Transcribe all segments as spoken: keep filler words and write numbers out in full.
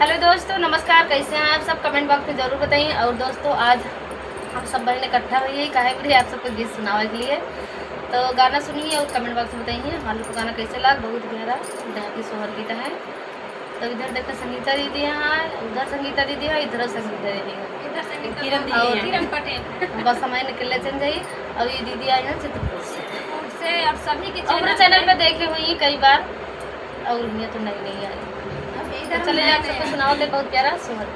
हेलो दोस्तों, नमस्कार, कैसे हैं आप सब? कमेंट बॉक्स में जरूर बताइए। और दोस्तों, आज हम सब बहन इकट्ठा हुई है, काहे बोले, आप सबको गीत सुनावे के लिए। तो गाना सुनिए और कमेंट बॉक्स में बताइए हमारे लोग को गाना कैसे लाग। बहुत प्यारा देहाती सोहर गीत है। तो इधर देखो संगीता दीदी यहाँ, उधर संगीता दीदी है, इधर संगीता दीदी है। इधर संगीता किरण दीदी और है। किरण पटेल है। बस हमारे निकले चल जाई। और ये दीदी आई हैं चित्रकूट से। चित्रकूट से। और सभी के और channel चैनल पे। पे देखे हुई कई बार। और हियाँ तो नई नई आई। अब इधर तो चले नए आप सबको नए। सुनाओ ले बहुत प्यारा सोहर।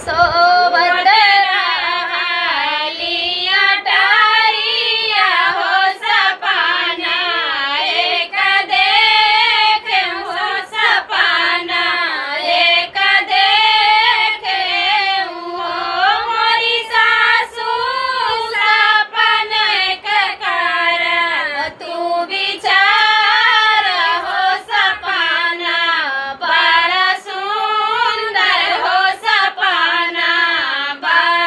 सोवत रहली अटारिया हो सपना एक देखे हो सपना एक देखे हो मोरी सासू सपना एक कर तू विचार हो सपना बड़ा सुंदर हो सपना बड़ा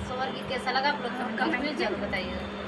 सोहर गीत कैसा लगा आप लोग comment में जरूर बताइएगा।